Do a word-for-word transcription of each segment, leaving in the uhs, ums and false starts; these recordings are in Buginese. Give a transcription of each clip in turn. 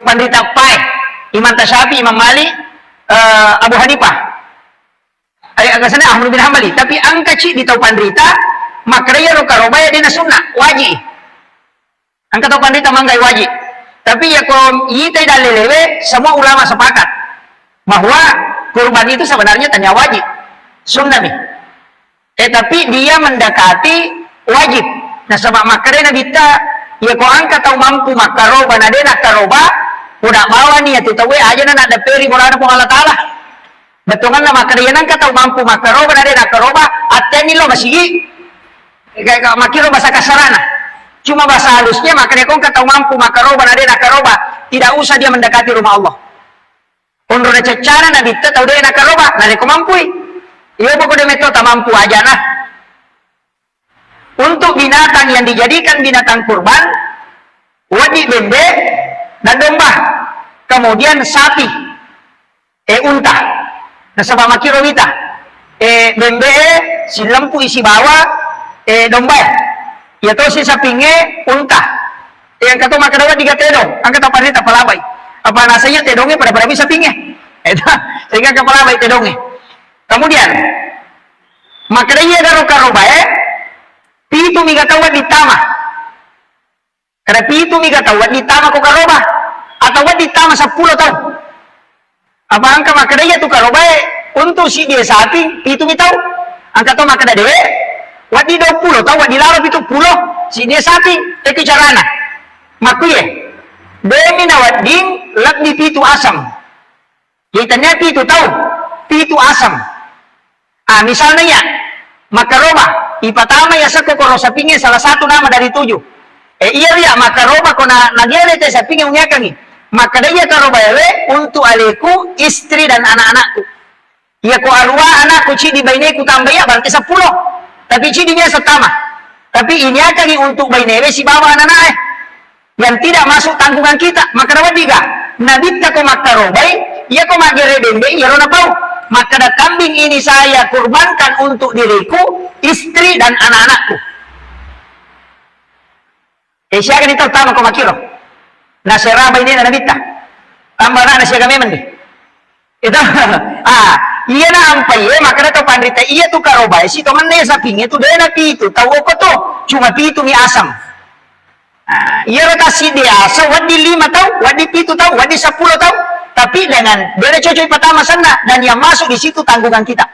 Panrita pae, Imam Tasyafi, Imam Malik, eh, Abu Hanifah. Eh, aga sana Ahmad bin Hambali, tapi engka ciddi tau panrita makkeda iyaro karobae de' na sunna, wajib. Engka tau panrita manggai wajib. Tapi yako itai dalle'e, semua ulama sepakat bahwa kurban itu sebenarnya tania wajib. Sunnah mi. Eh, tapi dia mendekati wajib. Nasaba makkeda Nabitta, yako engka tau mampu makkaroba na de' nakkaroba, udah bawani iyatu tauwe, aja na naddepperi bolana Puang Allah Taala. Bettuanna makkeda, iya nengka tau mampu makkaroba, na de' nakkaroba, attenni lo masigi. Ka-, ka-, makkiro bahasa kasarana. Cuma bahasa halusnya makkeda, ko engka tau mampu makkaroba, na de' nakkaroba, tidak usah dia mendekati rumah Allah. Onro na ceccana Nabitta tau de' nakkaroba, narekko mampui. Iyo, pokoknya metto tamampu aja nah. Untuk binatang yang dijadikan binatang kurban, wedding bembe dan domba, kemudian sapi, eh, unta. Nasaba makkiro wita, eh, bembe e silempui sibawa, eh, domba e. Iya tosi sapingnge, unta. Eh, engka to makkeda wedding ga tedong, engka to panrita palabai. Apa nasaba iya tedongnge pada-pada mi sapingnge. Eh, sehingga engka palabai tedongnge. Kemudian, makkeda iya garo karobae, pitu mi ga tau wedding tama. Kada pitu mi ga tau wedding tama ko karoba. Atau wedding tama seppulo tau. Apa engka makkeda iya tu karobae untuk siddi saping pitu mi tau. Engka to makkeda de', wedding duappulo tau, wedding lalo pitu pulo, siddi saping. Eki carana. Makkuye, de' mi na wedding lebbi pitu asam. Jadi tania pitu tau, pitu asam. Ah, misalnya iya, makkaroba, ipatama iya sekko koro sapingnge salah satu nama dari tujuh. Eh, iya, iya, makkaroba ko na, nagere te sapingnge uniakangi. Makkeda iya karoba ewe untuk aleku, istri dan anak-anakku. Iya ko arua anakku, ciddi baineku tambah iya, berarti seppulo. Tapi ciddi biasa tama. Tapi iniakangi untuk bainewe sibawa anak-anak e. Yang tidak masuk tanggungan kita. Makkeda wedding ga? Nabitta ko makkarobai, iya ko maggere bembe, iyaro napau. Makkeda kambing ini saya kurbankan untuk diriku, istri dan anak-anakku. Eh, siaga ni tau tama ko makkiro? Nasera bainena Nabitta. Tambah anakna siaga memang di. Itu, ah, iya na ampai, eh, makkeda to panrita, iya tu karobai, sitongenna iya sapingnge tu, de' na pitu tau okko to, cuma pitu mi asam. Ah, iyaro tassiddi asam, wedding lima tau, wedding pitu tau, wedding seppulo tau, tapi dengan de' na cocok ipatama senna, dan yang masuk di situ tanggungan kita.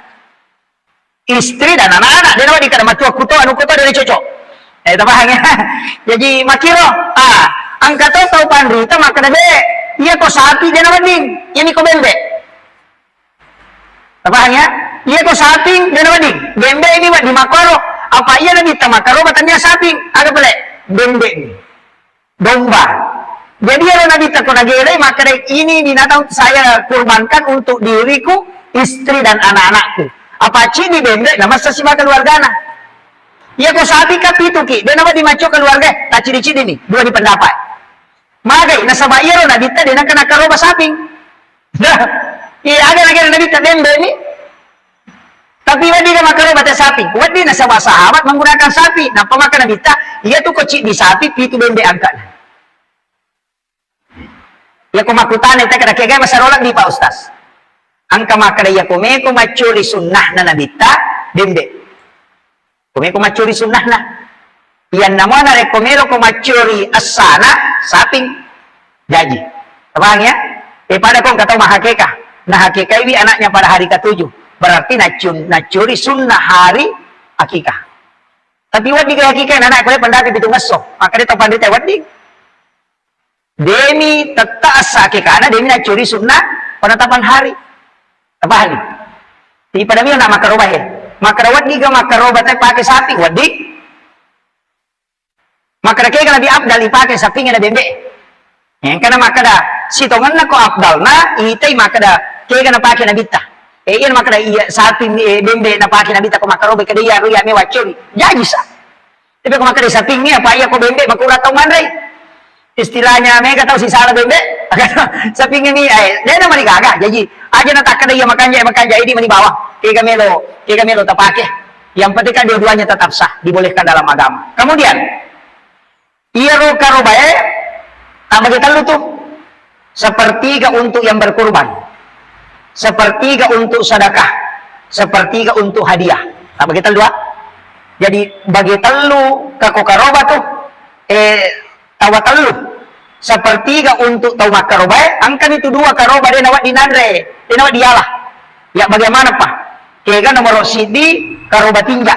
Istri dan anak-anak, de' na wedding kada matua kuto, anu kuto, de' na cocok. Eh, tapahang ya? Jadi, makkiro, ah, engka to tau panrita, makkeda de', iya ko sapi, de' na wedding, iya ni ko bembe. Tapahang ya? Iya ko saping, de' na wedding. Bembe ini wedding makkoro. Apa iya Nabitta makkoro, batania saping. Aga pale? Bembe ni. Domba. Jadi iyaro Nabitta ko nagelai makkeda, ini binatang saya kurbankan untuk diriku, istri dan anak-anakku. Apa ciddi bembe, namassa siba keluargana. Iya ko sapi ka pitu ki, de' na wedding macco keluarga, tacciddi-ciddi ni, dua ni pendapat. Magai, nasaba iyaro Nabitta de' nengka nakkaroba saping. Iya, aga lagi Nabitta bembe ni. Tapi wedding ga makkaroba te sapi. Wedding nasaba sahabat menggunakan sapi. Nappa makkeda Nabitta, iya tu ko ciddi sapi, pitu bembe angkana. Iya ko makkutana te kada kegai masarolak di Pak Ustaz. Engka makkeda iya ko meko maccuri sunnahna Nabitta, bembe. Ko meko maccuri sunnahna. Iyanna mua narekko meloko maccuri essana, saping. Jaji. Paham ya? Eh, pada ko engka tau mahakeka. Nahakekaiwi anaknya pada hari ketujuh. Berarti naccu-, naccuri sunnah hari akikah. Tapi wedding ga akikah, anak ko pendapi pitu ngesso. Makkeda to panrita wedding. Demi tetta essa akikana, demi naccuri sunnah penetapan hari. Tapahani? Jadi pada mio na makkaroba he. Makkeda wedding ga makkaroba te pake sapi, wedding. Makkeda kega lebih afdal ipake sapingnge na bembe. Engkana makkeda sitongenna ko afdalna, itai makkeda kega napake Nabitta. Eh, iya makkeda iya sapi, eh, bembe napake Nabitta ko makkaroba, keda iya ro iya me waccori. Jaji sa. Tapi ko makkeda sapingnge, apa iya ko bembe, makurang tau manrei. Istilahnya mega tau sisala bembe, sapingnge mi, eh, dena mani gaga. Jaji, aja na takkeda iya makanja, makanja, idi mani bawang. Kega melo, kega melo tapake. Yang penting kan dua-duanya tetap sah, dibolehkan dalam agama. Kemudian, iyaro karobae, tak bagi tellu tu. sepertiga untuk yang berkurban, sepertiga untuk sedekah, sepertiga untuk hadiah. Nah, bagi tellu, ah. Jadi, bagi tellu ka ko karoba tu, eh, tawa tellu. Sepertiga untuk tau makkarobae, engkani tu dua karoba de nawedding nanre, de nawedding diala. Ya, bagaimana, Pak? Kega nomor siddi karoba tinja.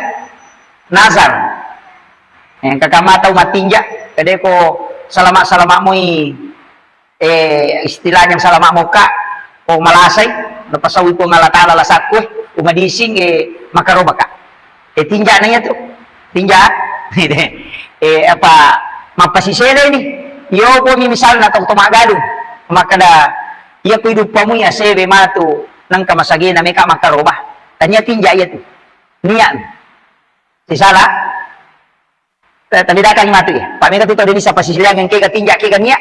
Nazar. Eh, engka kamma tau mattinja, kedeko salama-salama moi, eh, istilahnya salama moka, ko malasai, napasaui Puang Allah Ta'ala lasakku, eh, umadising, eh, makarobaka. Eh, tinja na iya tu. Tinja. Eh, apa, mappasisele ni. Yo, ko mi misalna tau to magadung. Makkada, iya ku iduppa mui asewe matu, nengka masagena meka makaroba. Tania tinja iya tu. Niat. Sisala. Eh, tabedakangngi matu, ya. Pak, mega tu tau de nisa pasisiliang engkega tinja, kega nia.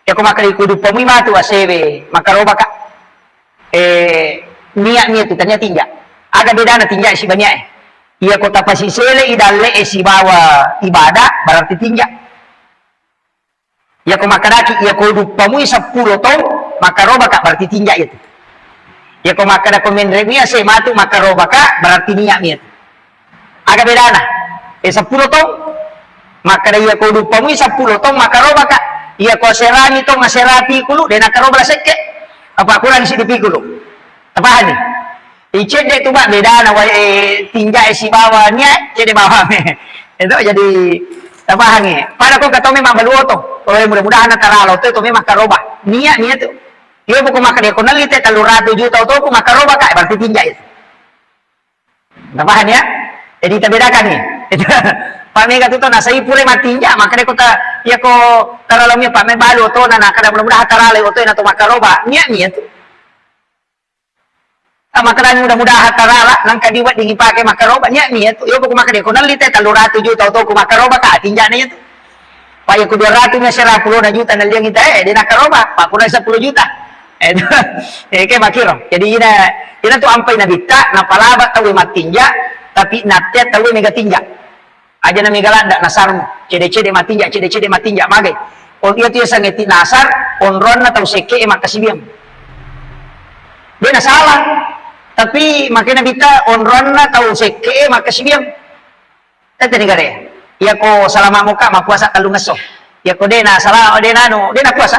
Ya, ko makkeda ku duppa mui matu, asewe, makarobaka. Eh, nia, nia tu, tania tinja. Aga bedana tinja siba nia, eh. Iya, ko tapasisele i dalle, eh, sibawa ibadah, berarti tinja. Iya, ko makkedaki, iya, ko duppa mui seppulo tong, makarobaka, berarti tinja itu. Iya, ko makkeda ko menre mui ase matu, makarobaka, berarti nia mi itu. Aga bedana? Eh, seppulo tong. Makkeda iya ko duppa mui seppulo tong makarobaka. Iya ko aserani tong, asera pikulu, de nakaroba la sekke. Apa kurang siddi pikulu? Tapahani? Icedde tu, Pak, bedana wa-, eh, tinja e sibawa nia, cedde bawang. Itu jadi tapahangi. Pada ko katau memang balu oto. Oh, eh, mudah-mudahan nataralo tu, itu memang karoba. Nia, nia tu. Iya buku makkeda ko nelli te tellu ratu juta otoku makarobaka, berarti tinja itu. Tapahang ya? Jadi tabedakan nih. Pak mega tu to nasai pure matinja, makkeda ko ta, iya ko taralami Pak me balu to na, nakkeda mudah-mudahan taralai oto na to makaroba. Nia, nia tu. Ah, makkeda mudah-mudahan tarala, nangka di wedding ipake makaroba, nia, nia tu. Iya buku makkeda ko nelli te tellu ratu juta otoku makarobaka, tinja na iya tu. Pak, iya ku dua ratu mi asera pulona juta nelliang ita, eh, de nakaroba, Pak, kurang seppulo juta. Eh, eh, ke makiro. Jadi ina, ina tu ampai nabitta, napalaba tau matinja, tapi natte tau mega tinja. Aja na mega ladda nasarmu, cede-cede matinja, cede-cede matinja, magai. Oh, iya tu iya sangeti nasar, onronna tau sekke e makkasibiang. De nasalah, tapi makkeda nabitta onronna tau sekke e makkasibiang. Tette ni gare. Iya ko salama muka mappuasa tellungesso. Iya ko de na sala-, de na anu, de na puasa.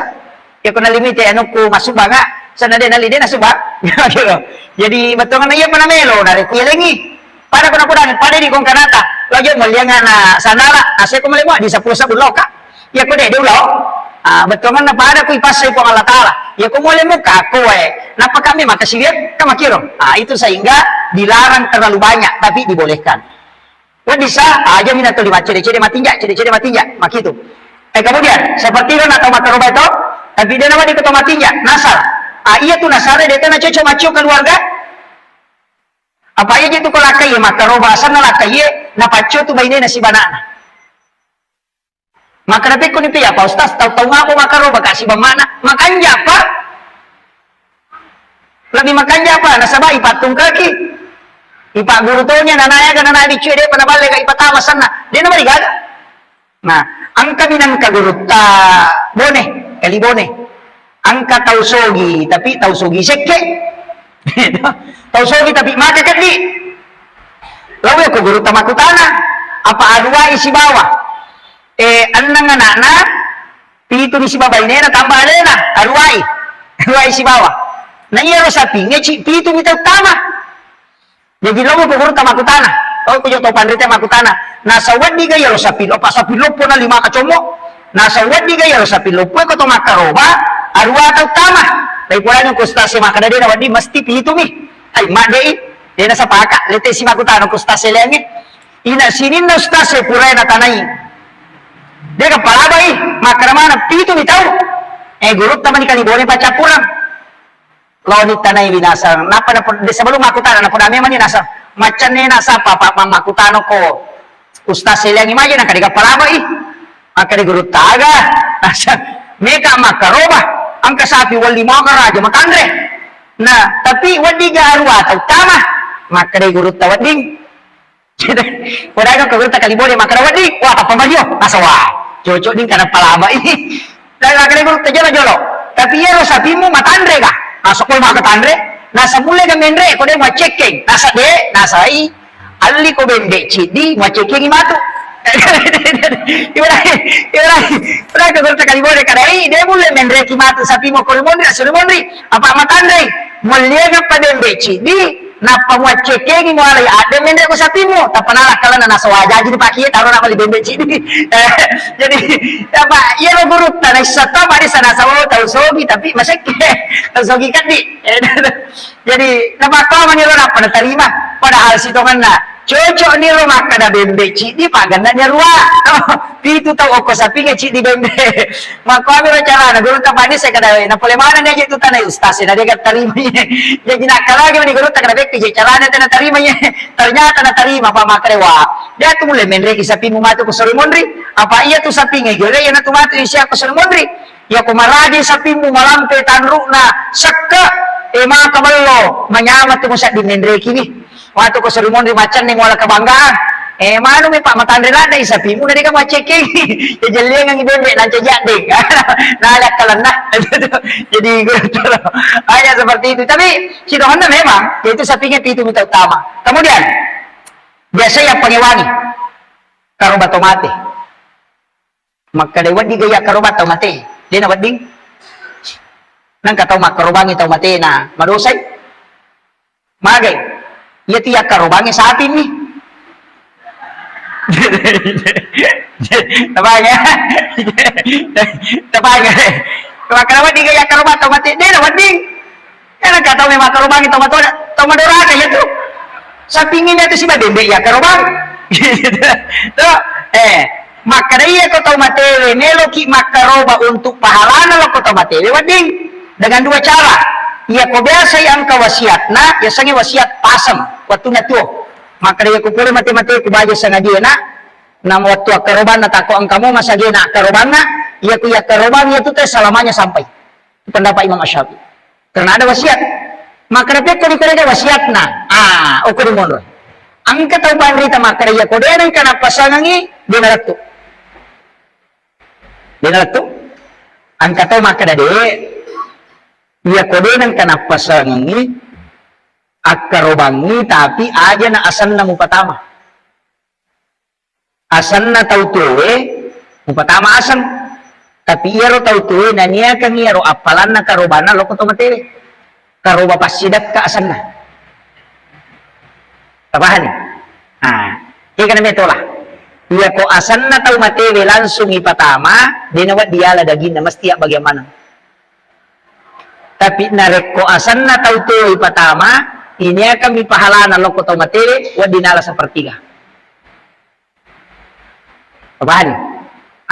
Iya ko nalimite anukku masubanga, sana de nali de na subang. Gitu. Jadi bettuanna iya mana melo, narekku yalengi. Pada ko nakudangi, pada di kong kanata. Lajo malianga na sanala, ase ko malemo di seppulo sebbu loka. Iya ko de, de ulau. Ah, bettuanna pada ku ipassai Puang Allah Ta'ala. Iya ko mole muka koe. Napa kami makasibiang, kamakiro. Ah, itu sehingga dilarang terlalu banyak, tapi dibolehkan. Wedding sa, aja mina tuli maccede-cede matinja, cede-cede matinja, makitu. Eh, kemudian, seperti itu na tau makaroba itu, tapi de nawedding ko tau matinja, nasar. Ah, iya tu nasare de tena cocok maccio keluarga. Apa iya je tu ko lakkai, makaroba asanna lakkai, napaccio tu bainena sibanana. Makkeda pekko ni pia, Pak Ustaz, tau-tau ngapa makaroba ka sibammana? Makanja, Pak. Lebih makanja, Pak. Nasaba ipattungkaki. Ipagguru tonya, nanayaga, nana biccu, de pa naballe ka ipatama senna. De na marigaga. Nah, engka minang ka gurutta Bone, Kali Bone. Engka tau sogi, tapi tau sogi sekke. Tau sogi tapi maka keddi. Lalu ko gurutta makkutana, apa aduai sibawa? Eh, enneng anakna, pitu ni sibawa bainena, tambah alena, aduai. Aduai sibawa. Na iyaro sapingnge ci pitu mi tau tama. Jaji, lao ko gurutta makkutana, lao ko jo to panrita makkutana, naseng weddiga iyaro sapi lo-, apa sapi loppo na lima kacommo, naseng weddiga iyaro sapi loppo ko to makkaroba, arua tau tama. Tapi purani ko ustaz e makkeda de na wedding, mesti pitu mi. Ai, maddei, de na sapaka, lete si makkutana ko ustaz e leangnge. Ina sininna ustaz e purae natanai. De ka palabai, makkeda mana pitu mi tau. Eh, gurutta mani Kali Bone paccappureng. Laoni tanai binasang. Napa, napa, de sebelum makkutana, napa dame mani nasang. Maccanne nasapa, Pak, mammakkutano ko. Ustaz Seliangi maje na kade gappa laba i. Makkade guru taga. Nasang. Meka makkaroba. Engka sapi welli maka raja makanre. Nah, tapi wedding ga arua tau tama. Makkade guru ta wedding. Podaino ko gurutta Kali Bone makkeda wedding, wah, tappa mario, nasaba cocok ding kana palaba i. Dan makkeda gurutta jolo-jolo, Tapi iyaro sapimmu matanre ga? Nasa ko maka tanre, nasa mulle ga menre ko de muaccekkeng, nasa de, nasa i, alli ko bembe ciddi muaccekkengi matu. Ibarat, ibarat, ibarat ke gurutta Kalibode kadai, de mulle menreki matu sapimmu ko rimonri, asu rimonri, apa matanre, mulle ga pa bembe ciddi, Nappa muaccekkengi mualai adde menre ko sapimmu, tappa nala kalana nasa wajaji dipakie taro na mali bembe cidi. Jadi, apa, iyaro gurutta naissa to, pada sana sawo tau sogi, tapi masekke, tau sogi kaddi. Jadi, napakko mani ro nappa natarima, padahal sitonganna, cocok ni ro makkada bembe cidi, paganna ni rua. Pitu tau okko sapinge cidi bembe. Makkuami ro carana, gurutta Pak Desa kada, na pole maneng ni aja tu tanai ustaz, na dega tarima. Jadi nakkalagi mani gurutta kada bekki je carana tena tarima ye. Ternyata na tarima, Pak, makkarewa. Dia tu mulle menreki sapimmu matu ko sori monri. Apa iya tu sapinge gere, iya na tu matu isi ko sori monri. Ya ko maraji sapimmu malampe tanrukna sekke, e maka bello, manyama tu musaddi menreki ni. Matu ko sori monri maccanne muala kebanggaan. Eh, manu mi, Pak, matanre ladde i sapimu, na deka muaccekkengi. Ya jelliangengi bembe, nanca jaddeng. Nala kalenna. Jadi, gurutta. Hanya seperti itu. Tapi, sitonganna memang, yaitu sapinge pitu mita utama. Kemudian, biasa yang pangewangi. Karoba to mate. Makkeda wedding ga iya karoba tau mate? De na wedding. Nangka tau makkarobangi tau mate na madosai. Magai. Iya tu iya karobangi sapi mi. Tapahang ya? Tapahang ya? Makkeda wedding ga iya karoba tau mate? De na wedding. Kan engka tau memang karobangi tau matoda, tau madoraka iya tu. Sapinge iya tu siba bembe iya karobang. Gitu. Tuh, eh, makkeda iya ko tau matewe meloki makkaroba untuk pahalana lo ko tau matewe wedding dengan dua cara. Iya ko biasa iya engka wasiatna, biasanya wasiat pasem waktu na tuo. Makkeda iya ko pole mate-mate ku baja sangadie na, nama waktu akkarobanna tako engka mo masagena akkarobanna, iya ku iya karobang iya tu te selamanya sampai. Pendapat Imam Asy-Syafi'i. Karena ada wasiat. Maka pekko dikorega wasiatna. Ah, okko di monro. Engka tau panrita makkeda iya ko de nengka nappasangengi, de nalettu. De nalettu. Engka tau makkeda de, iya ko de nengka nappasangengi, akkarobangi tapi aja na asenna mupatama. Asenna tau tuoe, mupatama aseng. Tapi iyaro tau tuoe naniakang iyaro appalanna karobanna loko to matewe. Karoba passidakka asenna. Tapahani? Ah, kega na metola. Iya ko asenna tau matewe langsung ipatama, de na wedding diala daginna, mesti abbagiang maneng. Tapi narekko asenna tau tuo ipatama, iniakang mi pahalana loko tau matewe, wedding nala sepertiga. Pahani?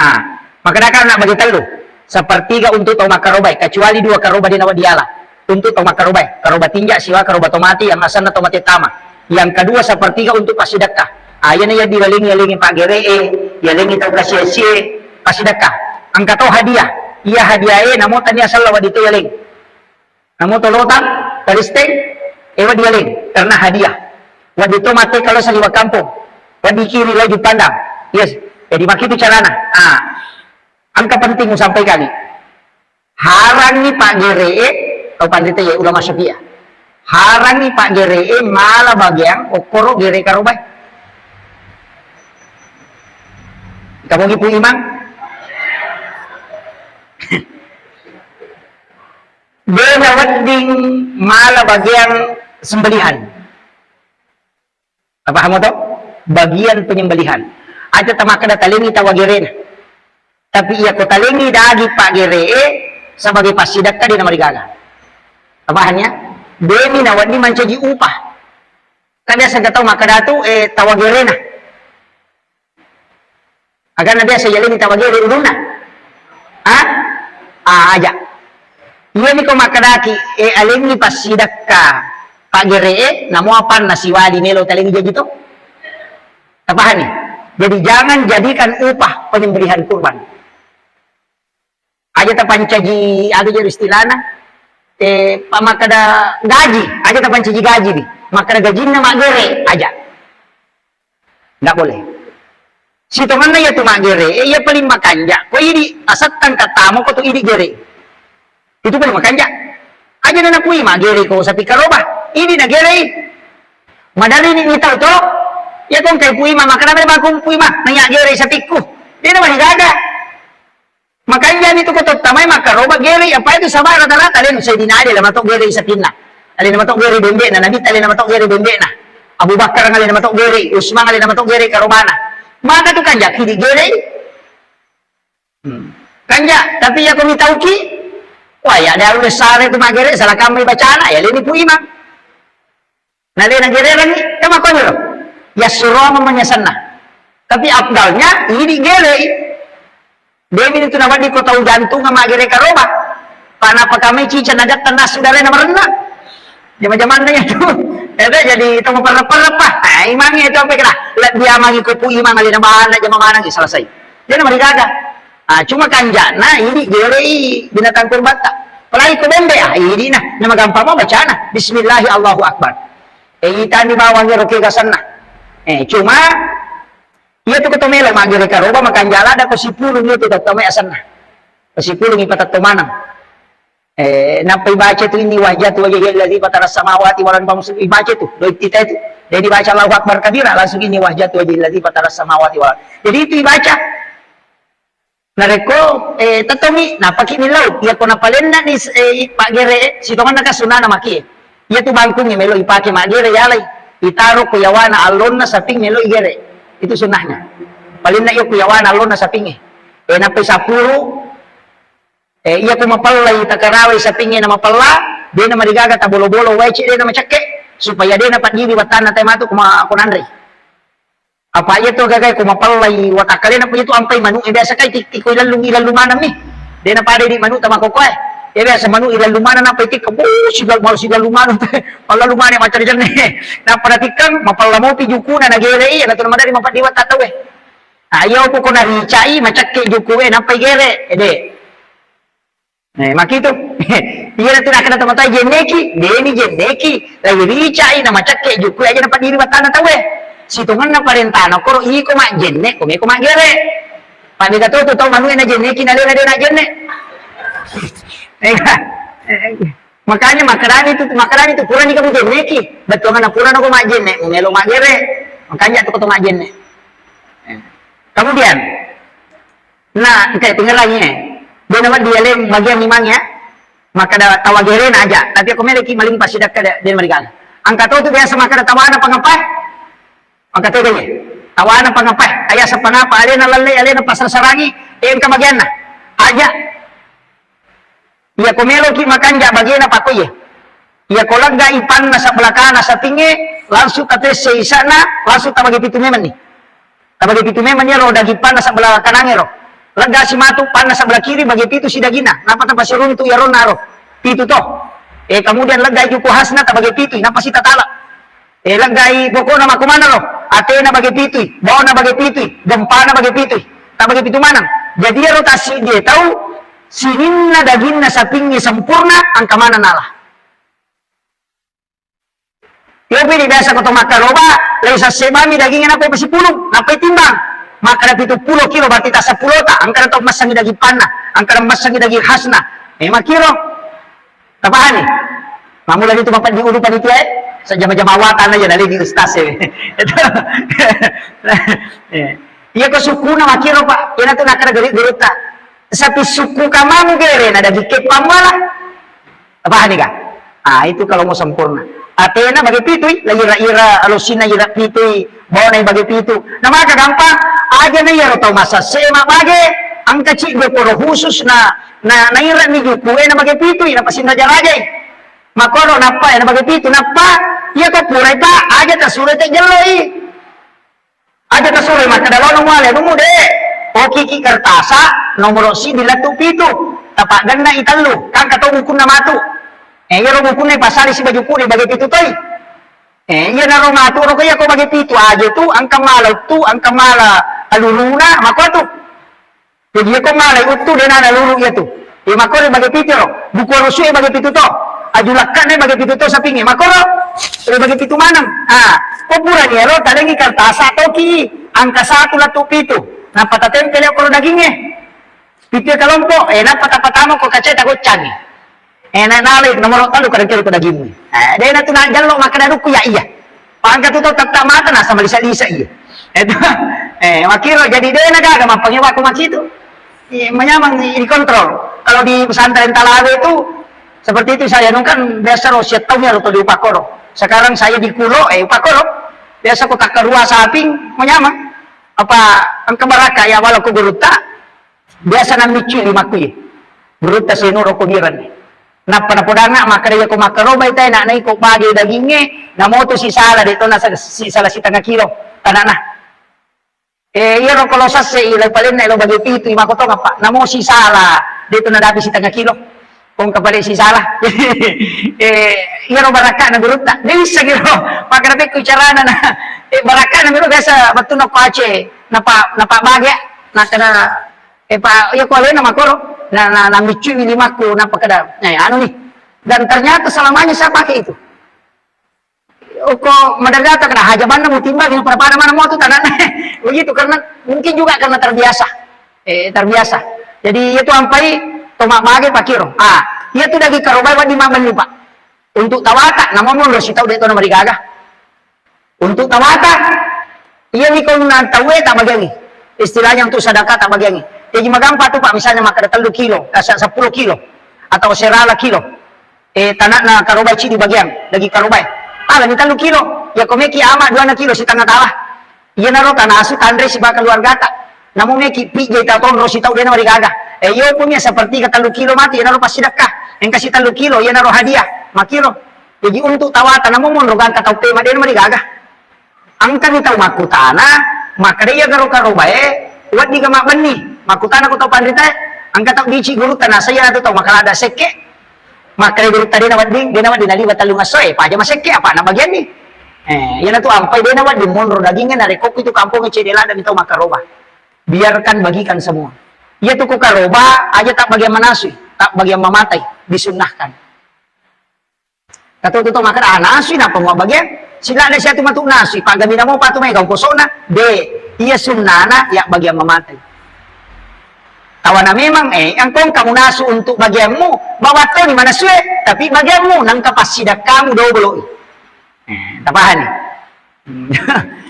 Ah, makkedaka na bagi tellu. Sepertiga untuk tau makkarobai, kecuali dua karoba de na wedding diala. Untuk tau makkarobai, karoba tinja siwa karoba to mate yang asenna to mate tama. Yang kedua sepertiga untuk passidekka. Ah, iyana iya diwalengi, yalengi paggere'e, yalengi tau kasiasie, passidekka. Engka to hadiah. Iya hadiahe namo tania sella wedding to yaleng. Namo to lotang, talisteng, ewa dialeng, karena hadiah. Wedding to mate kalau saliwa kampung, wedding kiri laju pandang. Yes, jadi makitu carana. Ah, engka penting musampaikan. Harangi paggere'e, tau panrita ya ulama Syafi'iyah. Harangi paggere'e mala bagiang okkoro gere karobai. Kamu gitu imang? De na wedding mala bagian sembelihan. Apa paham to? Bagian penyembelihan. Aja tamakkeda talengi tawagerena. Tapi iya ko talengi dagi paggere'e sebagai passidekka de na marigaga. Apa pahamnya? De mi na wedding mancaji upah. Kan biasa engka tau makkeda tu, eh, tawagerena. Agana biasa yalengi tawagere ulunna. Ah? Ah, aja. Iya niko makkedaki, eh, alengi passidekka paggere'e, namo apanna siwali melo talengi jaji to. Tapahani? Jadi jangan jadikan upah penyembelihan kurban. Aja tapancaji, aga jadi istilahna? Eh, pa makkeda gaji, aja tapancaji gaji ni. Makkeda gajinna maggere, aja. Nggak boleh. Sitonganna iya tu maggere, eh, iya paling makanja. Ko idi asettang katamo ko tu idi gere. Itu pole makanja. Aja na napui magere ko sapi karoba. Ini nagerei. Madari ni mitau to. Ya kong kai pui ma makana me bangkung pui ma. Nanya gerei sapikku. Dia na mani gaga. Makanja ni tu ko totta mai makaroba gerei apa itu sama rata-rata lain Sayyidina Ali lama to gerei sapinna. Ali nama to gerei bembe na Nabi tali nama to gerei bembe na. Abu Bakar ngali nama to gerei, Usman ngali nama to gerei karobana. Maka tu kanja kidi gerei. Hmm. Kanja, tapi ya ko mitauki, wah ya ada udah sare tu magere salah kamai bacana ya leni pu imang. Na lena gererangi, ya makanya lo. Ya suruh mamanya senna. Tapi afdalnya ini gerei. Demi itu nama di kota jantung sama gere karoba. Pana pakamai cica nadat tanah saudara na merenna. Jama-jamanna ya tu. Itu jadi itu perap-perap. Nah, imangnya itu apa kira? Lebih amangi kupu imang alina bana jama mana selesai. Jadi mari gaga. Ah, cuma kanjana ini gerei binatang kurban tak. Apalagi ko bembe, ah, ini nah, nama gampang mau bacana. Bismillahi Allahu Akbar. Eh, itani bawang ero ke gasanna. Eh, cuma iya tu ko to melo magere karoba makanjala ada ko sipulung itu to mai asanna. Ko sipulung ipatatto manang. Eh, nappa ibaca tu inni wajjahtu wajhiya lilladzi fataras samawati wal ardi, ibaca tu, doitti itu. Jadi baca Allahu Akbar kabira, langsung inni wajjahtu wajhiya lilladzi fataras samawati wal ardi. Jadi itu ibaca. Narekko, eh, tettomi, napaki millau. Iya ko napalenna ni, eh, paggere, sitonganna ka sunnana maki. Iya tu bangkungnge melo ipake maggere yalai. Itaro ku yawana allonna saping melo igere. Itu sunnahnya. Palenna iyo ku yawana allonna sapingnge. Eh, nappai sapuru, eh, iya ku mapellai takarawai sapingnge na mapella, dena marigaga tabolo-bolo wae cek dena macakke, supaya dena paddiri wattanna tae matu ku ma-, ku nanre. Apa iya tu gagai ku mapellai watakkalena, apa iya tu ampai manu, eh, biasa kai tikki ko ilallu, ilallu maneng mi. Dena pada di manu tama kokoe. Ya biasa manu ilallu maneng apa itikka, bu, sigal malu sigal lumanu. Mallalu maneng macam jenne. Nappa natikka, mapella mopi jukuna nagerei, iya natu madari mapeddi watta tauwe. Ah, iya opo ko naricai, macakke jukuwe, nappa igere, ede. Eh, makitu. Iya tu nakkeda tomatoa jenneki, deni jenneki, lagi ricai na macakke juku aja na padiri batana tauwe. Sitongenna parentana koro iko majjenne, ko meko maggere. Padega to tu tau manue na jenneki na lena de na jenne. Eh, eh, makanya makarani tu, makarani tu purani kamu jenneki. Bettuanna purana ko majjenne, melo maggere. Makanya tu ko to majjenne. Eh. Kemudian, Nah, engka tingerangi, eh. Dena wedding yaleng bagian imang ya. Makkeda tawa gerena aja. Tapi aku meleki maling pasti dakka de-, dena marigaga. Angka to tu biasa makkeda tawana pangapa? Angka to deh. Tawana pangapa? Ayasa pangapa? Alena lalle, alena pasar sarangi. Eh, engka bagianna. Aja. Iya ko meloki makanja bagena pakko iye. Iya ko leggai panna sebelah kana sapingnge, langsung tapesse isana, langsung tabagi pitu memenni. Tabagi pitu memenni ro daging panna sebelah kanange ro. Leggasi matu panna sebelah kiri bagi pitu sidagina. Napa tapasiruntu iya ronna ro. Pitu to. Eh, kemudian leggai juku hasna tabagi pitu, napa sitatala. Eh, leggai pokokna makko maneng ro. Atena bage pitui, bawana bage pitui, gempana bage pitui. Tabage pitu maneng. Jadi ero tassiddi tau sininna daginna sapingnge sempurna, angka maneng nala. Yopi di biasa ko to makkaroba, lai sassebami dagingnge nappa ipasipulung, nappa itimbang. Makkeda pitu pulo kilo berarti tasseppulo ta, angkana to massangi daging panna, angkana massangi daging hasna. Eh, makkiro. Tapahani? Mammula itu Bapak di ulu panitia, eh? Sajama-jama awatan aja nalini ustaz, eh. Itu. Eh. Iya ko sukuna makkiro, Pak. Ina tu nakara guru-gurutta. Sapi suku kamamu gere na daging keppang wala. Tapahani ka? Ah, itu kalau mau sempurna. Atena bage pitui, la ira-ira, alusina ira pitui, bawana bage pitu. Nah, maka gampang. Aja na iyaro tau masa sema bage, angka ci dia koro khusus na Na, nairani juku, eh, na bage pitu, na pasinraja-rajai. Makoro nappa, eh, na bage pitu, nappa, iya ko purai, Pak, aja tasuroi te jelloi. Aja tasuroi makkeda lono muale, mumu de. Okiki kertasa, nomoro siddi lettu pitu. Tapaggenna i tellu, kangka to bukunna matu. Eh, iyaro bukunna pasali siba juku di bage pitu toi. Eh, iya naro matu ro iya ko bage pitu aja tu, angka mala tu, angka mala aluluna, mako tu. Jadi, iya ko malai uttu, de nana lulu iya tu. Iya, makkoro bage pitu ro. Buku arusu e bage pitu to. Aju lakkana bage pitu to sapingnge. Makkoro, e bage pitu maneng. Ah, ko purani ero, talengi kertas, toki angka satu lettu pitu. Nappa tatempel koro dagingnge. Pitu kalompo, eh, nappa tapatama ko kaca tagoccangi. Eh, na nalai nomoro tellu kadang kira ko dagingmu. Eh, de' na tu na jallo makkeda dukku ya iya. Pangka tu tau tetta mata na sama lisa-lisa iya. Itu, eh, makkiro jadi de' na gaga mappangewa ko makitu. Iya, manyameng dikontrol. Kalau di pesantren Talawe itu seperti itu saya nung kan biasa ro siap tahu ya lo di upakkoro. Sekarang saya di Kulo, eh, upakkoro. Biasa ko takkarua saping, manyameng. Apa engka baraka ya wala ko gurutta, biasa nammiccui limakku ye. Gurutta senoro ko biranni. Nappa napodangnga makkeda iya ko makkarobai tae na naiko bage dagingnge, namoto sisala de' to na sa-, sisala sitengnga kilo tanana. Eh, iyaro ko lo sasse i lo palenna lo bage pitu i makkotong apa. Namo sisala de' to nadapi sitengnga kilo. Kong kapale sisala. Eh, iyaro barakkana gurutta. De' wisseng iro. Makkeda pekku carana na. Eh, barakkana miro biasa wettunna ko Aceh. Napa, napa bage. Nakkeda, eh, pa, iya ko alena makkoro. Na, na, nammiccui limakku, nappa keda, eh, anu nih. Dan ternyata selamanya saya pakai itu. Okko maderrata kena haja banna mutimba, pada-pada mana mau tu tanah. Begitu, karena mungkin juga karena terbiasa. Eh, terbiasa. Jadi, itu ampai to mabbage pakkiro. Ah, iya tu daging karobai wedding mabbenni, Pak. Untuk tawata, namo monro sitau de' to namarigaga. Untuk tawata, iya ni ko na tauwe tak bagiangi. Istilahnya untuk sedekah tak bagiangi. Jadi magampa tu, Pak, misalnya makkeda tellu kilo, eh, se-, seppulo kilo, atau serala kilo. Eh, tanana karobai cidi bagian, daging karobai. Ala ni tellu kilo, ya ko meki ama dua na kilo sitengnga tala. Iyanaro tanasu tanre siba keluargata. Namo meki pijai tau tonro sitau de' namarigaga. Eh, iyo pun ya sepertiga tellu kilo mati, iyanaro passidekka. Engka si tellu kilo, iyanaro hadiah. Makkiro. Jadi untuk tawata namo monro gangka tau pema de' namarigaga. Engkani tau makkutana, makkeda iya garo-, karobae, wedding ga mabbenni. Makkutana ko tau panritae, engka tau dici gurutta nasaya tu tau makalada sekke. Makkeda gurutta de' nawedding, de' nawedding naliwa tellung essoe, paja masekke apa na bagianni. Eh, iyana tu ampai de' nawedding monro dagingnge narekko itu kampongnge cedde' ladde' tau makkaroba. Biarkan bagikan semua. Iya tu ku karoba aja tak bagian manasui, tak bagian mamatai, disunnahkan. Kata tu to makkeda, "Ah, nasui napa mua bagian? Sila ada siatu matu nasui, pagami namo patu mai kau kosona." De, iya sunnana ya bagian mamatai. Tawana memang, eh, engkong kamu nasu untuk bagianmu, bawa to ni manasue, tapi bagianmu nangka passidakkamu dobolo. Eh, tapahani?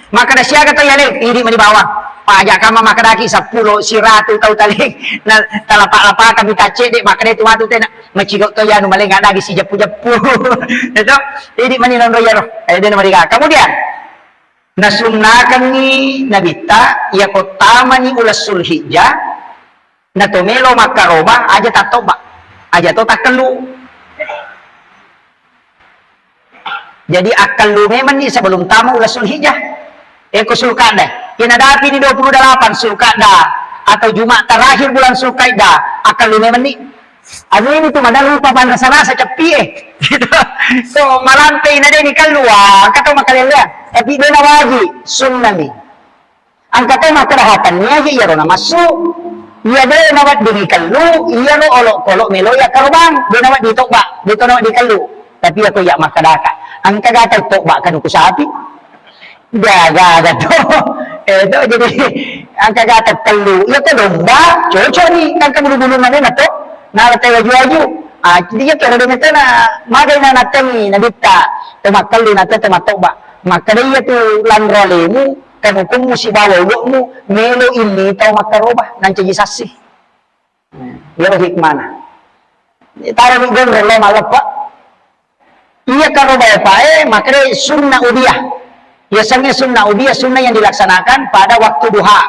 Makkeda siaga to yale, idi mani bawang. Paja kamma makkedaki seppulo, siratu tau tale. Na talapa-lapaka mita cedde, makkeda tu matu tena. Macigo to yanu malenga dagi sijeppu-jeppu. Itu, idi mani nonro yaro. Eh, de namariga. Kemudian, nasunnakanni Nabitta, iya ko tamani uleng Sulhijjah, nato melo makkaroba, aja tattobba. Aja to takkellu. Jadi akkellu memenni sebelum tama uleng Sulhijjah. Eko Sulkada. Iya nadapi ni dua puluh delapan Sulkada atau Jumat terakhir bulan Sulkada, akkellu memenni. Anu ini tu madang lupa panrasa-rasa ceppi e. Gitu. So, malampe ina de ni kellu, wah, engka to makalellea. Tapi de nawaji, sunnami. Engka to makkeda hatanni aja iyaro namassu. Iya de naweddingi kellu, iyaro olokolo melo iya karobang, de nawedding tobba, de to nawedding kellu. Tapi iya ko iya makkedaka, engka gata tobba kanuku sapi. Gaga, gaga to. Eh, to jadi engka gata kellu. Iya ko domba, cocok ni, kan kebulu-bulunna memang to. Nala te waju-waju. Ah, jadi iya kira dengan tena, magai na natengi, nabitta, to makkellu na to, to matobba. Makkeda iya tu lanro alemu, kanukummu sibawa ulokmu melo inni tau makkaroba, nancaji sassi. Iyaro hikmana. Taro mi gondrong lo malleppa. Iya karoba epae, makkeda sunna udiyah. Biasanya sunna udiyah, sunna yang dilaksanakan pada waktu duha.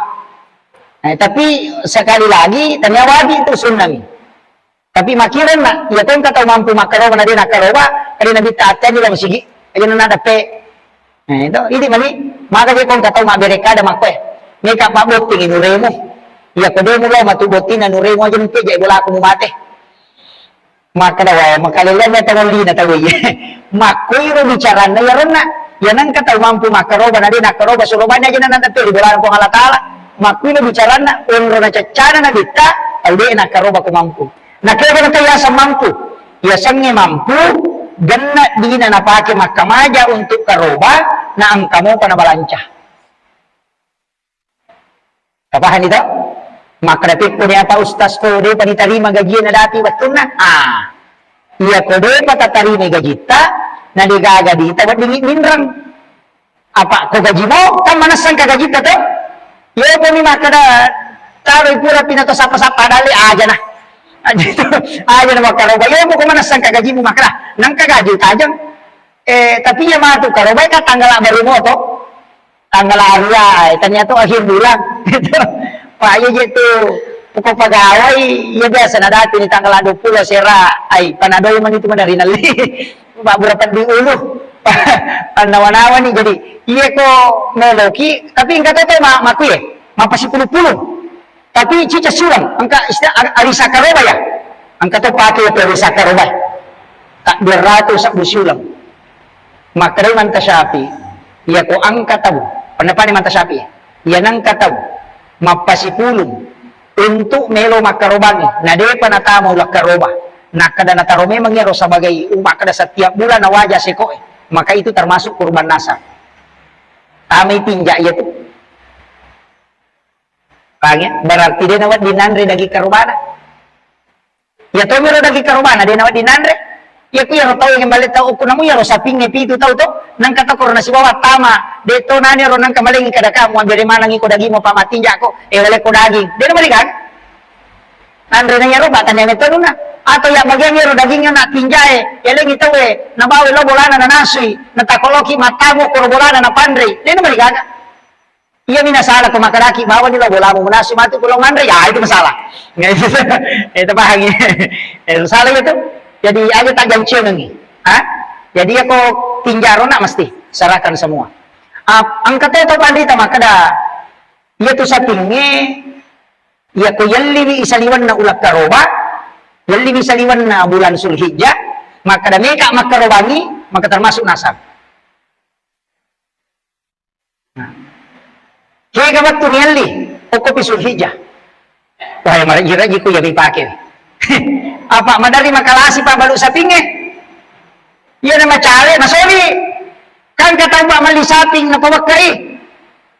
Eh, tapi sekali lagi, tania wajib tu sunna mi. Tapi makkirenna, iya ko engka tau mampu makkaroba na de nakkaroba, kade nabitta attenni lao masigi, aja na dappe. Eh, itu, idi mani, maka je ko engka tau mabbere kada makkoe. Meka pabbotting nuremu. Iya ko de mulao matu botting na nuremu aja mpeja bolaku mumate. Makkeda wae, makalelleanna tau lina tau iya. Makkoiro bicaranna iya ronna. Iya nengka tau mampu makkaroba na de nakkaroba suro banni aja na dappe ri bolana Puang Allah Taala. Makkuino bicaranna, onro na caccana nabitta, tau de nakkaroba ko mampu. Nakega nato yaseng mampu? Yasengnge mampu, genna dina napake makkamaja untuk karoba, na engka mopa nabalanca. Tapahani to? Makkeda pekko de apa ustaz ko de pa ditarima gajie nadapi wettunna? Ah. Iya ko depa tatarima gajitta, na degaga dita weddingi minreng. Apa ko gajimu, kan manessang ka gajitta to? Iya ko mi makkeda, taroi pura pina to sappa-sappa dalle, aja na. Aja na makkaroba. Iya ko manessang ka gajimu makkeda, nengka gaji tajeng. Eh, tapi iya matu karobai ka tanggal baru moto. Tanggal arua, ai, ternyata akhir bulan. Gitu. Pak, iya je tu, pokok pegawai, iya biasa nadapini tanggal dua puluh sera, ai, panadoi mani tu madari nalli. Pak, berapa di ulu? Nawa-nawa ni, jadi, iya ko meloki, tapi engka to ma-, maku ye, mapasipulu-pulu. Tapi cica siuleng, engka istilah ar-, arisa karoba ya. Engka to pake ya arisa karoba. Tak dua ratus sabbu siuleng. Makkedai Manta Syafi'i, iya ko engka tau, pendapatna Manta Syafi'i, iya nengka tau mappasipulung untuk melo makkarobangi, na depa natama ulakkaroba, nakkeda nataro memang iyaro sebagai umakkeda setiap bulan nawaja sekoe, maka itu termasuk kurban nasab. Tamai tinja iya tu. Paham ya? Berarti de nawedding nanre daging karobana. Iya tomiro daging karobana, de nawedding nanre. Iya ku iyaro tau yang balik tau uku namu iyaro sapingnge pitu tau to. Nengka to korona sibawa tama. De to nani ro nengka malengi kada kamu ambil manang iko daging mau pamatinjako. Eh, wale ko daging. De namari kan? Nanre na iyaro batanya metonuna. Atau ya bagian iyaro dagingnya nak tinjae. Ya lengi tau eh. Nabawa lo bolana nanasui. Natakoloki matamu koro bolana napanrei. De namari kan? Iya mi nasala ko makkedaki bawani lo bolamu munasu matu ko lo manre, ya itu masalah. Itu pahami. Eh, salah itu. Jadi aja tak janci nangi. Ha? Jadi ya ko tinjaro nak mesti serahkan semua. Ap-, engka to to pandita makkeda iya tu sapingnge iya ko yelliwi isaliwenna ulakkaroba, yelliwi isaliwenna bulan Sulhijjah, makkeda meka makkarobangi, maka termasuk nasab. Kega wettu rielli, okkopi Sulhijjah. Wah, maraji-raji ku iya ripake. Apa madari makalasi pa balu sapingnge? Iya na macale, masori. Kan kata Pak melli saping na pawakkai.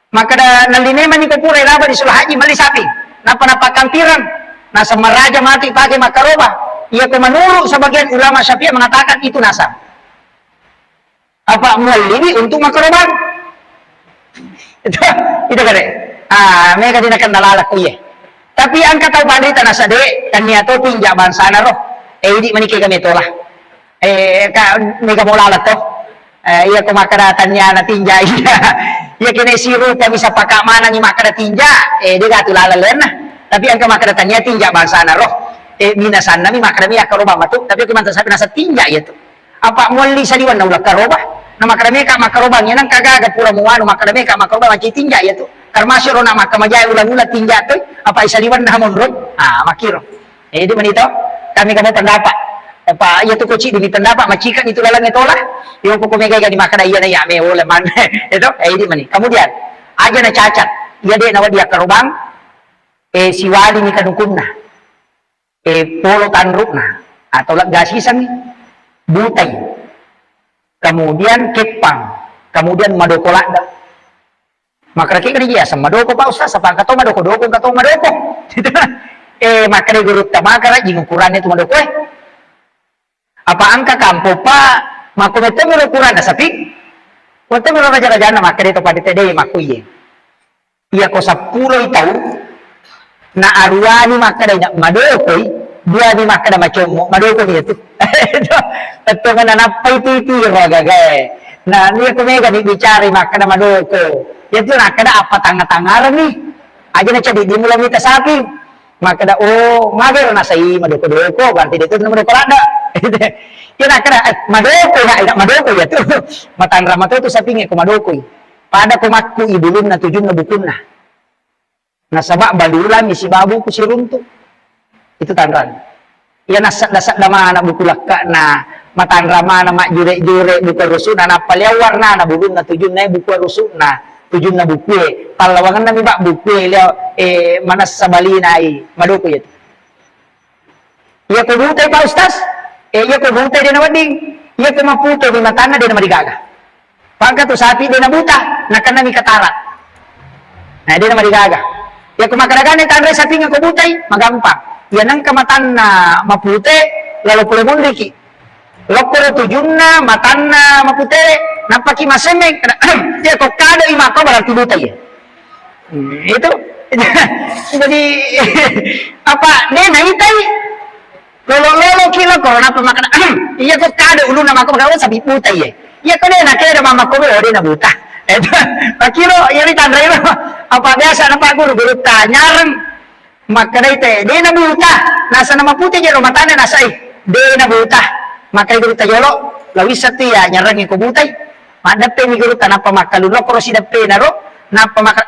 Maka da nalli memang ni ko pura laba di Sulhaji melli saping. Napa napa kampiran. Nasa maraja mati pake makaroba. Iya ko menurut sebagian ulama Syafi'i mengatakan itu nasab. Apa mualliwi untuk makarobang? Itu, itu kare. Ah, mega dina kenna lalakku iye. Tapi engka tau panrita nasade, tania to tinja bangsana ro. Eh, idi manike kami tola. Eh, ka mega mo lalak to. Eh, iya ko makkeda tania na tinja iya. Iya kene sirupa bisa paka manangi makkeda tinja, eh, de gatu lalak lenna. Tapi engka makkeda tania tinja bangsana ro. Eh, mina sanna mi makkeda mi akkarobang matu, tapi ko manta sapi nasa tinja iya tu. Apa mualli saliwenna ulakkaroba? Na makkeda meka makkarobang, iya nengka gaga pura muanu makkeda meka makkarobang, maci tinja iya tu. Termasuk ro na makkamajae ulang-ulang tinja tu, apa isaliwenna monro? Ah, makkiro. Eh, idi mani to? Kami kamu pendapat. Apa iya tu koci demi pendapat, macika itu laleng tola. Yo pokok mega gani makkeda iya na iya me oleh man. Itu, eh, idi mani. Kemudian, aja na cacat. Iya de nawa dia karobang, eh, siwali ni kanukunna. Eh, polo tanrukna atau lega sisengngi, butai, kemudian keppang, kemudian madoko ladde. Makkeda kega riaseng madoko, Pak Ustaz, apa engka to madoko-doko, engka to madoko. Eh, makkeda gurutta, makkeda jing ukuranna tu madoko, eh. Apa engka kampo, Pak, makko metto miro ukuranna sapi? Metto miro raja-rajanna, makkeda to pada tedde makko iye. Iya ko seppulo i tau, na aruani makkeda ina madokoi, duani makkeda macommo, madoko mi tu. Tettongeng na nappai titi ro gagae. Na iya ko mega ni bicara makkeda madoko. Iya tu nakkeda apa tanga-tangareng ni. Aja na cadi di mula mita sapi. Makkeda, oh, magero nasai madoko-doko, berarti de tu madoko ladde. Iya nakkeda, eh, madoko na, ina madoko iya tu. Matanra mato tu sapingnge ko madokoi. Pada ko makku i bulunna tujunna bukunna. Nasaba balulami sibawa buku siruntu. Itu tanrang. Iya nassedda-sedda mana buku lakka'na, matanra mana majjure-jure buku rusukna, nappa liau warnana bulunna tujunna buku rusukna, tujunna bukue. Pallawangenna mi bak bukue liau, eh, manessa balinai madoko iya tu. Iya ko butai, Pak Ustaz? Eh, iya ko butai de nawedding. Iya ko mapute di matanna de namarigaga. Pangka tu sapi de nabuta, nakenna mi katara. Nah, de namarigaga. Iya ko makkadagane tanre sapi ko butai, magampang. Iya nengka matanna mapute, lalo pole monriki. Lokkoro tujunna, matanna mapute, nappaki masemmeng. Iya ko kado i mako berarti buta iya. Hmm, itu. Jadi apa de naitai? Lolo-lolo ki lokkoro napa makana. Iya ko kado ulunna mako berarti sapi buta iya. Iya ko de nakeda mama ko de na buta. Itu. Makiro iya ri tanrai lo. Apa biasa napa guru-guru tanyareng. Makkedai te, de na buta, nasana mapute jero matana nasai, de na buta. Makkedai gurutta jolo, la wisseng tu iya nyarangnge ko butai. Maddeppe mi gurutta nappa makkalu lokkoro sideppena ro, nappa maka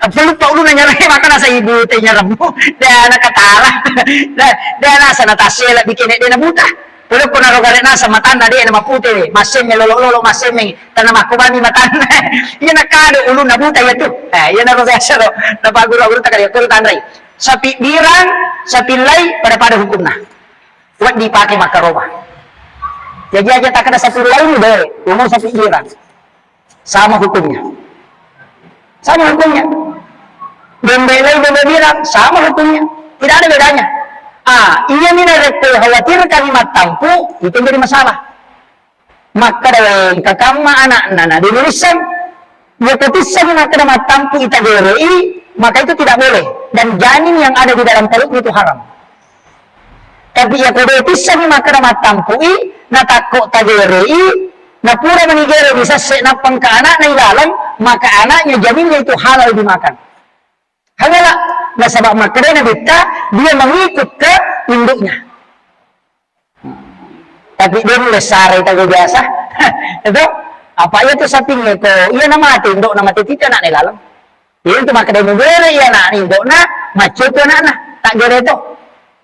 peluppa uluna nyarangnge maka nasai butai nyaremmu. De na katara. De, de nasana tassela bikene de na buta. Pole ko naro gare naseng matanna de na mapute, massemme lolo-lolo massemme, tana makkobami matanna. Iya na kado ulunna buta iya tu. Eh, iya na ro biasa ro. Napaguru-guru takali ko tanrai. Sapi birang, sapi lai pada-pada hukumna. Wedding dipake makkaroba. Jadi aja takkeda sapi lai ni de, namun sapi birang. Sama hukumnya. Sama hukumnya. Domba lai domba birang, sama hukumnya. Tidak ada bedanya. Ah, iya ni narekko khawatir kami mattampu, itu jadi masalah. Makkeda engka kamma anakna na de nurisseng. Iya ko tissengi makkeda mattampu ita gerei, maka itu tidak boleh. Dan janin yang ada di dalam perutmu itu haram. Tapi iya ko de tissengi makkeda mattampu i, na takko tagerei, na pura mani gere disasse nappa engka anakna ilaleng, maka anaknya janinnya itu halal dimakan. Halala, nasaba makkedai nabitta, dia mengikut ke induknya. Tapi de nulle sarai tau biasa. Itu apa iya tu sapingnge ko iya na mate indokna mate titi anakna ilaleng. Iya tu makkeda mugere iya anakna indokna macce tu anakna tak gere to.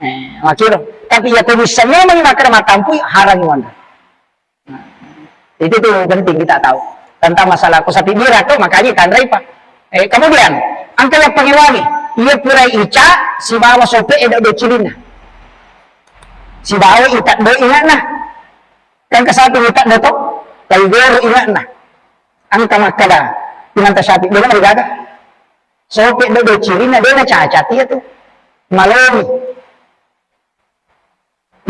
Eh, makkiro. Tapi iya ko bisa memang makkeda mattampu haram wanda. Itu tu penting kita tahu tentang masalah ko sapi birang to makanya tanrai pa. Eh, kemudian engka yang pengewangi iya pura ica sibawa sope edo do cilinna. Sibawa itak do ingatna. Kan ke sapi itak do to, lai goro ingatna. Engka makkeda, inanta sapi, de na gaga. Sope do do cilinna, de na cacat iya tu. Malomi.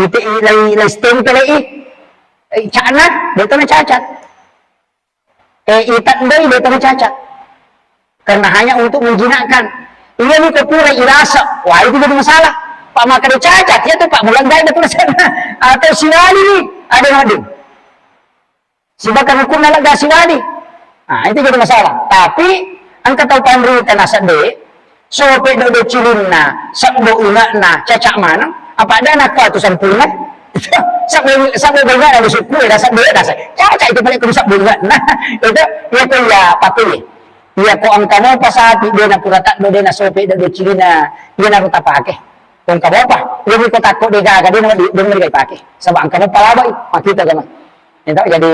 Ite i lai, lai stempel i, i cana, de to na cacat. Eh, itak doi de to na cacat. Karena hanya untuk menjinakkan. Iya ni ko pura irasa, wah itu jadi masalah. Pak maka de cacat, ya tuh Pak mulai gak ada tulisannya. Atau siwali ni, ada ngading. Sibakan hukumna lega siwali. Nah, itu jadi masalah. Tapi engka tau panrita naseng de, sope do de cilinna, sebbo ingatna, cacak maneng. Apa ada anak kau tu sempurna? Sebbo, sebbo ingatna di suku, ya, sebbo, ya, cacak itu balik ke sebbo ingatna. Itu, ya, itu, ya, pakai. Iya ko engka mopa sapi, de na pura taddo, de na sope do de cilinna, iya na ruta pake. Ko engka mopa, iya mi ko takko de gaga, de na, de na riga pake. Saba engka mopa labai, makita jama. Itu jadi,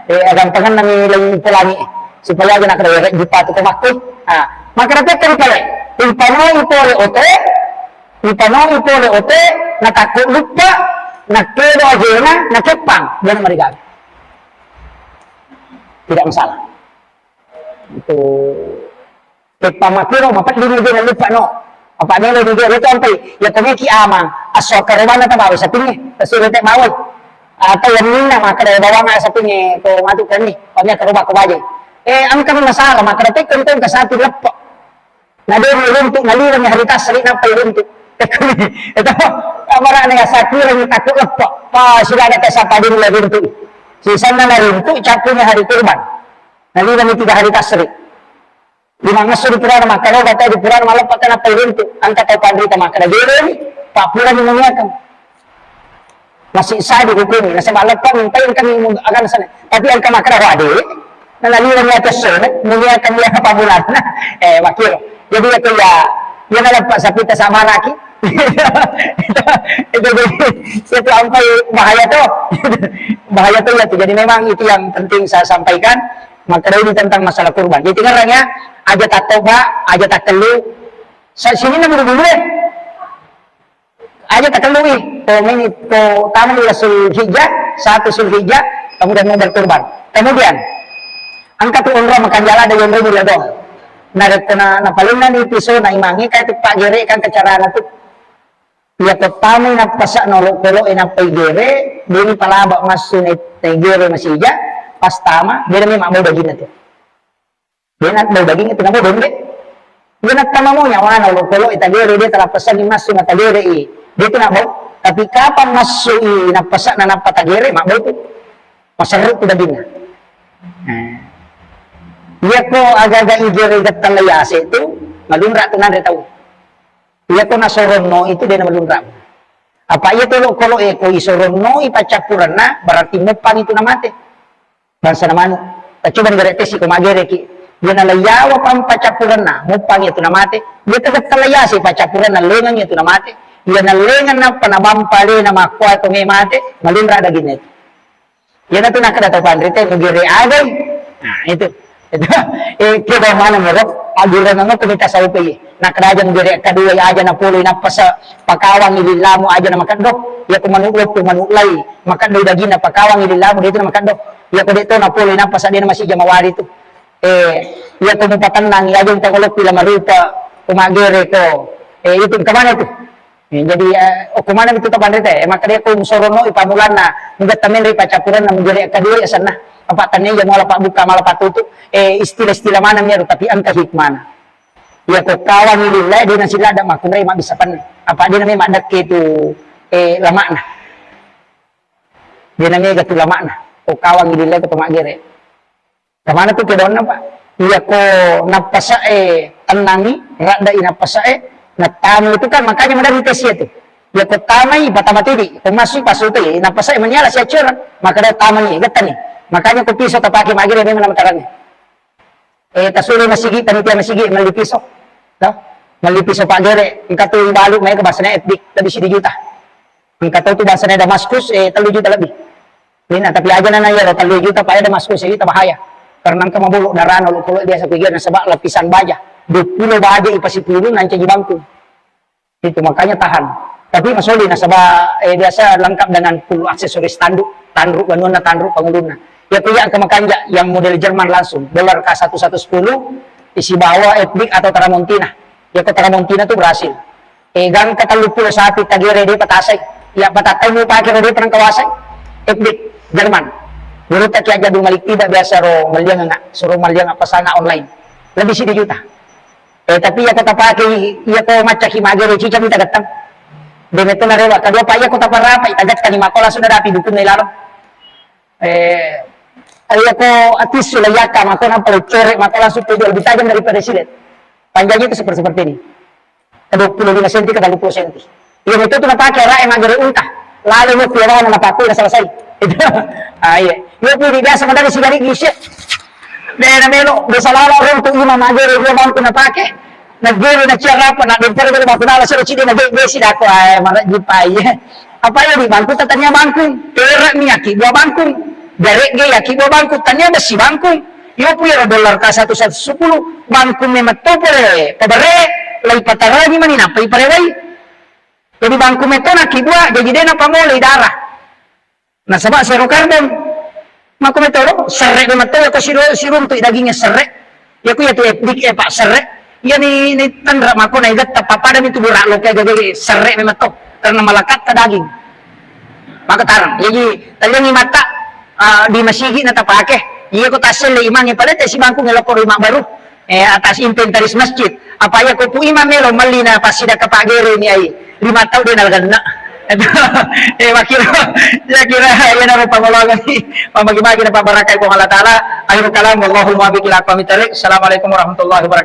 eh, agampangenna mi lagi pelangi, supaya aja nak rewek jipa tu ko makkoi. Ah, maka rata kan pale. Impanoi pole oto, impanoi pole oto, na takko lupa, na kedo ajena, na keppang, de na marigaga. Tidak masalah. Itu. Teppa makkiro, mapedding ni de naluppa no. Apa melo ni de, itu ampai. Ya, ko meki amang, asso karobanna ta bawa sapingnge, tasuro te bawa. Atau yang minna makkeda bawang sapingnge, ko matu kami, pamia karoba ko baje. Eh, engka mi masalah, makkeda tekkong tong ke sapi leppa. Na de ni runtu, nalireng hari tasri nampai runtu. Itu, amarane ya sakira ni takut leppa. Pa, sudah ada kesapa dulu runtu. Sisanna na runtu, cappunya hari kurban. Nalireng tiga hari tasri. Limangngesso di purana makkaroba tau di purana malleppa tenappa iruntu, engka tau panrita makkeda, "Gereni, pappurani muniakeng." Masih sadi hukumi, nasaba leppa mintai engka mi mun-, agana sana. Tapi engka makkeda, "Wah, de, nalaliweng iyatu essona, muniakeng iya pabbulanna." Eh, makkiro. Jadi, iya tu iya, iya naleppa sapita samaraki. Itu, itu, itu ampai bahaya tuh. Bahaya tuh iya tuh. Jadi, memang itu yang penting saya sampaikan. Makkedai tentang masalah kurban. Jadi, tingerang ya, aja tattoba, aja takkellu. Sa-, sininna bulu-bulu, eh. Aja takkellu, eh. Ko meni, ko tama di Zulhijjah, satu Zulhijjah, kemudian mau berkurban. Kemudian, engka tu onrong makanjala ada onrong mulia dong. Narekko na, napalenna ni piso, na imangi kai tu pagere kan kecarana tu. Iya, ko tamai nappa sa nolo-, kolo e nappa igere, Deni palaba massu ne tegere masija, pas tama, dena memang mau dagingna tu. Dena mau daging itu namo dombe. Dena tama mau nyawana olokolo itagere dia telah pesan massu na tagere i. Dia tu nak bau. Tapi kapan massu i napasa na napa tagere mak bau tu. Maserru tu dagingna. Nah. Iya ko aga-aga igere gettal yase tu, malunra tu nanre tau. Iya ko nasoronno itu dena malunra. Apa iya tolo kolo e ko isoronno i paccappurenna, berarti muppang itu namate. Bangsa namanu. Tacoba gere tesi ko magereki. Iya nalaiyawa pang paccappurenna, muppang itu namate. Iya tegetta layase paccappurenna lengang itu namate. Iya nalengang nappa nabampa alena makkoa to me mate, malunra daginna itu. Iyanatu nakkeda tau panrita, mugere agai. Nah, itu. Itu. Eh, keda mana mero, agurana no komita saupe. Nakkeda aja mugere kedua aja na polo nappasa pakawang ilillamu aja na makeddo. Ya ko manu loppo manu lai, makeddo dagina pakawang ilillamu de itu na makeddo. Ya ko de to na polo nappasa de na masih jamawari tu. Eh, ya ko mupatennang aja unta oloppi la marupa ko magere ko. Eh, itu kemana tu? Eh, jadi, eh, okko maneng itu tapanrita, eh, makkeda ko musorono i pammulanna, mugetta menre paccappurenna mugere kedua asenna. Apa tania iya muala pabbuka mala patutu, eh, istilah-istilah maneng iyaro, tapi engka hikmana. Iya ko kawang lillae de nasila ada makkunrai mabbissa penne. Apa de namai maddekke tu, eh, lamakna. De namai gatu lamakna. Ko kawang lillae ko pemagere. Kamana tu kedonna, Pak? Iya ko nappasae tennangi, raddai nappasae, nattama itu kan makanya madari tes itu. Iya ko tamai, patama tidi, ko masui pasutai, nappasae maniala siacuran, maka dia tamani, gettani. Makanya ko piso tapake magere memang nama tarangi. Eh, tasuri masigi, panitia masigi, melli piso. Tau? Melli piso pagere, engka tu balu, mereka bahasanya F D, lebih sidi juta. Engka tau tu bangsana Damaskus, eh, tellu juta lebih. Lina, tapi aja nana iyaro tellu juta, pada Damaskus sejuta bahaya. Karena engka mabolo darana lo kolo biasa kuiga nasaba lapisan baja. Dua puluh baja ipasipulu nancaji bangkung. Itu makanya tahan. Tapi masoli nasaba, eh, biasa lengkap dengan full aksesoris tanduk, tanduk banuanna, tanduk pangulunna. Ya pria ke makanja yang model Jerman langsung, dolar K satu satu sepuluh, isi bawa F D atau Tramontina. Ya ke Tramontina tu berhasil. Eh, gangka telluppulo sapi tagere de patasai. Ya, patattau mupake ro de penengkawasai. F D, Jerman. Gurutta Ki Haji Abdul Malik tidak biasa ro malliang nga, suruh malliang apa sana online. Lebih sidi juta. Eh, tapi iya ko tapake, iya ko maccaki magere cica mita gettang. Deme to narewa. Kedua, Pak, iya ko taparapa, ita gettani mako langsung nadapi dukunna ilalo. Eh, iya ko atissu la iyakka mako nampa lo core mako langsung tu lebih tajam daripada silet. Panjangnya itu seperti, seperti ini. Ke dua puluh lima senti ke tiga puluh senti. Iya, itu tu napake rae magere unta. Lalu mo piarana napake udah selesai. Itu. Ah, iya. Iya, tu biasa madari sigari gisi. De na melo, biasa lala orang tu imam magere dia bangku napake. Nagere na ciarapa, na dempere bangku nala sero cidi na besi dako, eh, mara jipai. Apa ya di bangku tatanya bangku. Perak mi yaki buah bangku. Garek ge yaki buah bangku. Tanya besi bangku. Yo pu iyaro dolar K satu satu sepuluh, bangku memetto pole pabere, lai patarangi mani nappa iparewai. Jadi bangku metto nakki dua, jadi de napamolei darah. Nasaba zero karbon. Makko metto lo, serre de metto, yako siru-, siruntu dagingnya serre. Yako ya tu edik, eh, Pak, serre. Iya ni, ni tanra mako na igetta papada mi tu burak lo kayak gage serre memetto. Karena malakatta daging. Maka tarang. Jadi, taliangi mata, ah, di masigi na tapake. Iya ko tasselle imangnge palette si bangku ngelokko rumah baru. Eh, atas inventaris masjid. Apa iya ko pu imam melo melli na passida kapagere ni ai. Lima tau de nalganna. Eh, makiro, ya kira, ya naro pamolongan ni. Pamagi-magi na pabarakai Puang Allah Ta'ala. Akhirul kalam, wallahul muwaffiq ila aqwamit thariq. Assalamualaikum warahmatullahi wabarakatuh.